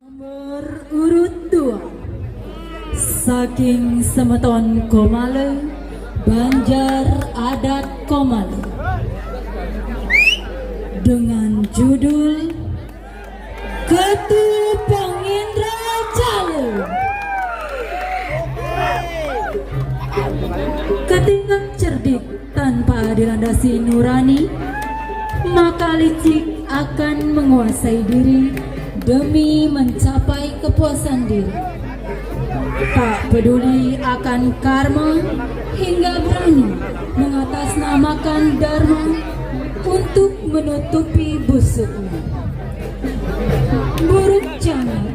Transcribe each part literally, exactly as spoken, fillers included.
Nomor urut dua, saking semeton Komale, Banjar Adat Komale, dengan judul Ketu Pengindra Jale. Ketika cerdik tanpa dilandasi nurani, maka licik akan menguasai diri demi mencapai kepuasan diri. Tak peduli akan karma, hingga berani mengatasnamakan dharma untuk menutupi busuknya. Buruk Camat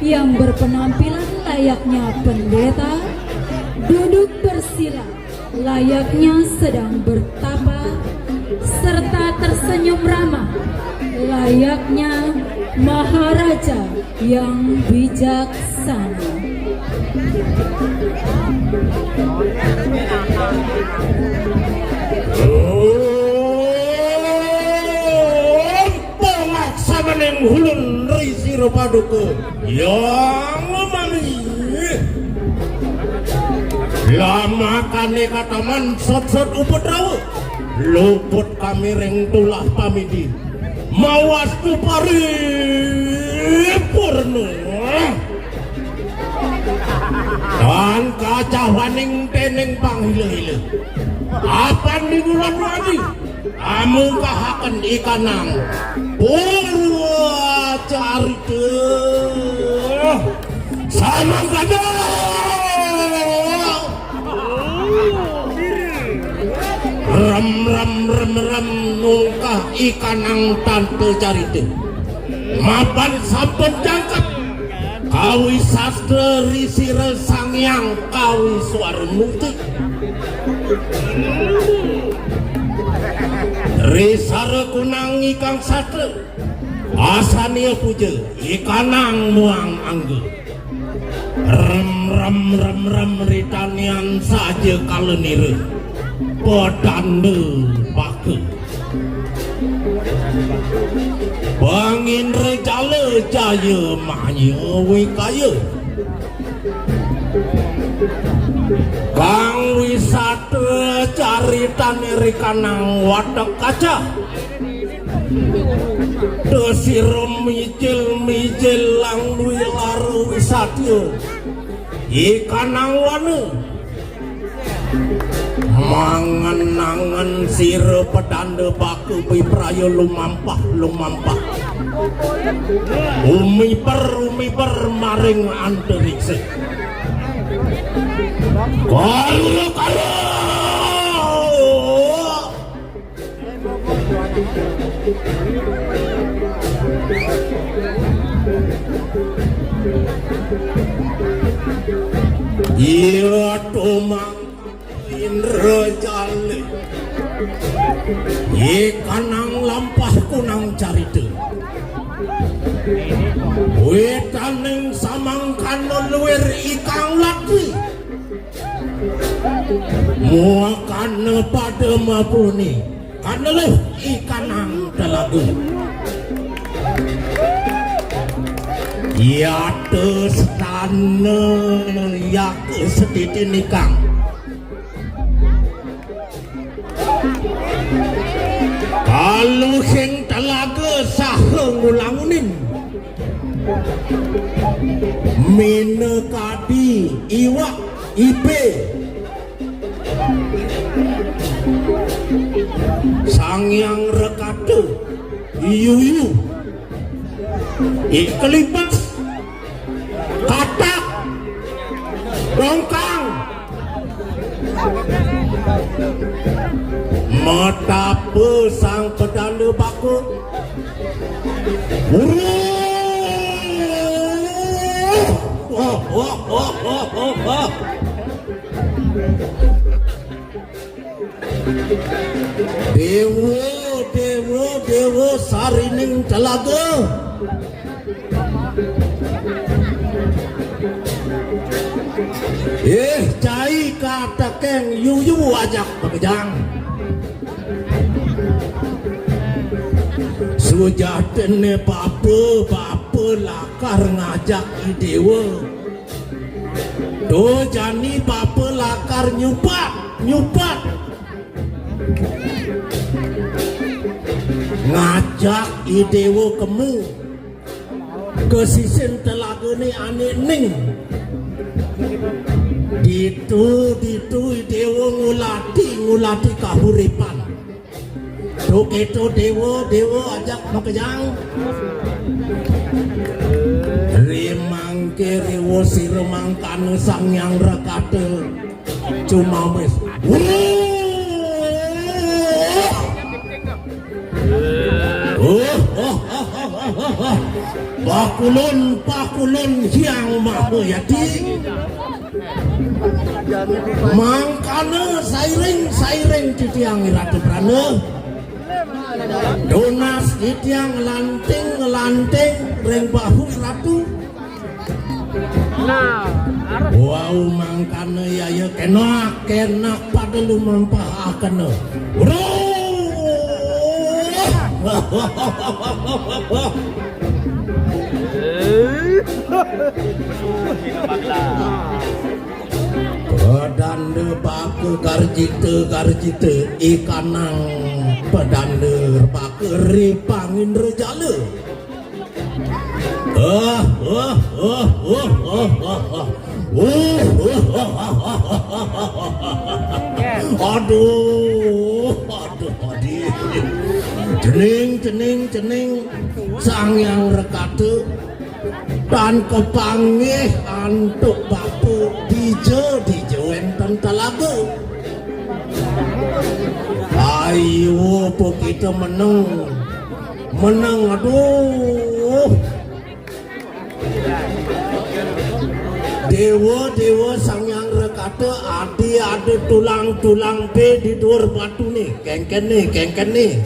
yang berpenampilan layaknya pendeta duduk bersila layaknya sedang bertapa, serta tersenyum ramah layaknya maharaja yang bijaksana. Pemaksamaning ulun Risi Rupaduka yang manih. Lamakane kataman sot-sot upadrawa, luput kami ring tulah pamidi. Mawastu paripurna. Tan kacawaning tening panghila-hila. Apan di bulan wadi, amungkahaken ikanang purwa carita. Samangkada. Rem, rem, rem, rem, nungkah ikanang tanta carita. Mapan sampun jangkep kawisastra ri sira Sang Hyang Kawiswara Murti. Risara kunang ikang sastra, asania puja, ikanang muang angga. Rem, rem, rem, rem, ritanian saja kalenira. Petanda baka. Pangindra jala jaya maya wikaya. Kang wisata caritane rikanang watek kaca. Desira mijil-mijil lang dwi lara wisatya. Ikanang wana. Mangen-angen sira pedanda baka bipraya lumampah, lumampah. Umiper, umiper maring antariksa. Kalu, kalu. Iya tumang Indra Jale. Ikanang lampah kunang carita. Wetaning samangkana luir ikang lati. Muakana pada mapuni. Kaneluh ikanang telaga. Yata stana yaka setiti nikang. Kaluhing telaga saha ngulangunin. Mina kadi iwak ipe. Sang Hyang Rekata, yuyu, ikelibas, katak, rongkang. Matapa sang pedanda baka. Uruh. Wah, wah, wah, wah, wah, wah. Dewa, dewa, dewa sarining telaga. Eh, cai katekeng yuyu ajak makejang. Sujatine bapa, bapa Lakar ngajak I Déwa. To jani bapa lakar nyupat, nyupat. Ngajak I Déwa kemu ka sisin telagané ané ening. Ditu, ditu I Déwa ngulati, ngulati kahuripan. To kéto Déwa, Déwa ajak makejang. Ri mangké riwa sira mangkana Sang Hyang Rekata. Cuma wis. Wuh! Wuh, wuh, wuh, wuh, wuh, wuh. Pakulun, pakulun Hyang Maha Yati. Mangkana sairing-sairing titiang I Ratu Prana. Tunas titiang nglanting-nglanting ring bahu I Ratu. Wau mangkana yaya kénak-kénak pada lumempahakena. Roh! Pedanda baka garjita-garjita ikanang pedanda baka ri pangindra jala. Ah, ah, ah, ah, ah, ah, ah. Uh, uh, ah, ah, ah, ah, ah, ah, ah. Aduh, aduh, aduh. Cening, cening, cening. Sang Hyang Rekata. Tan kapanggih antuk bapa dija, dija wénten talaga. Ayo, apa kita meneng? Meneng, aduh. Déwa, Déwa Sang Hyang Rekata, adi ada tulang-tulang bé di duur batuné. Kéngkéné, kéngkéné.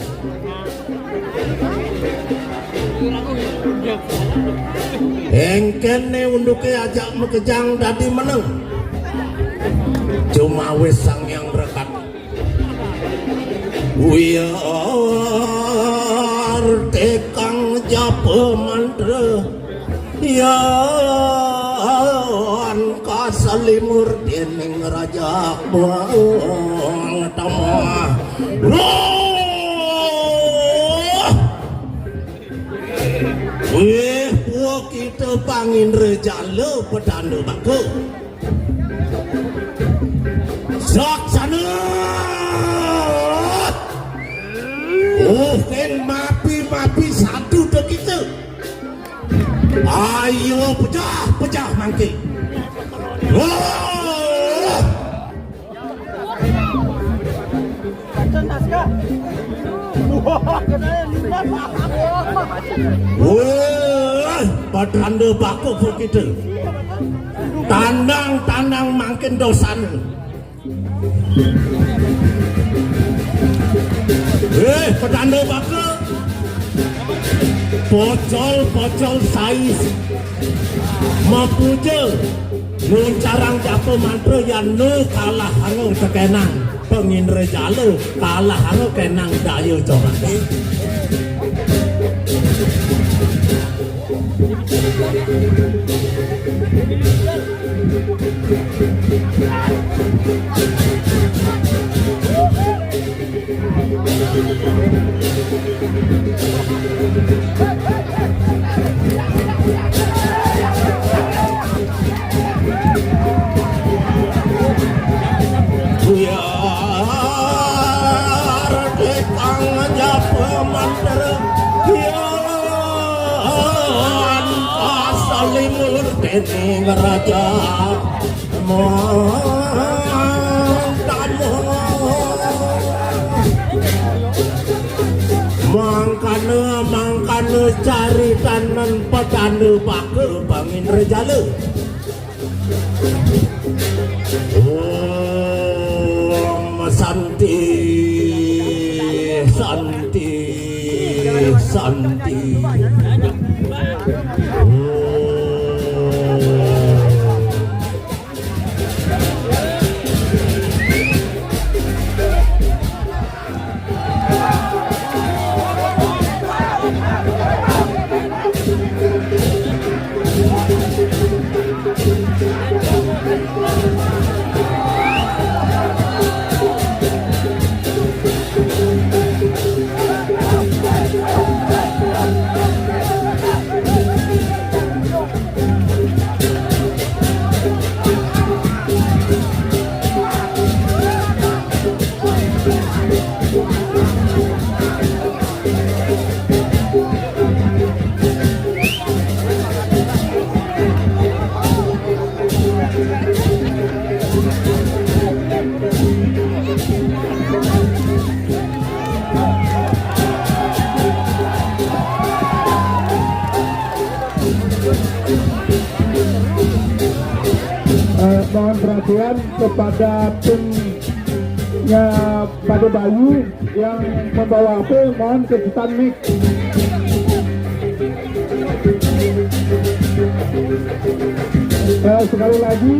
Éngkéné unduké ajak makejang dadi meneng. Cuma wis Sang Hyang Rekata. Wiar tekang japa mantra. Yan kasalimur déning Raja Buang Tamah. Roh! Wéh, pua kita pangindra jala pedanda baka. Saksana. Oh, kén mapi-mapi sadu to kita. Ayo pejah, pejah mangké. Wah! Wah, padanda baka kita. Tandang-tandang mangkin dosana. Eh, pedanda baka. Pocol-pocol sai mapuja. Nguncarang japa mantra yan nu kalahanga tekenang pangindra jala, kalahanga kenang daya coraké. Biar tekang japa mantra, biar pasalimur dening raja. Mangkana, mangkana caritanan padanda baka pangindra jala. Om Santi, Santi, Santi. Om. Eh, mohon perhatian kepada timnya Made Bayu yang membawa H P, mohon kesutan mic. Eh, sekali lagi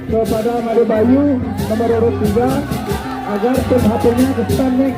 kepada Made Bayu nomor urut tiga agar tim H P-nya kesutan mic.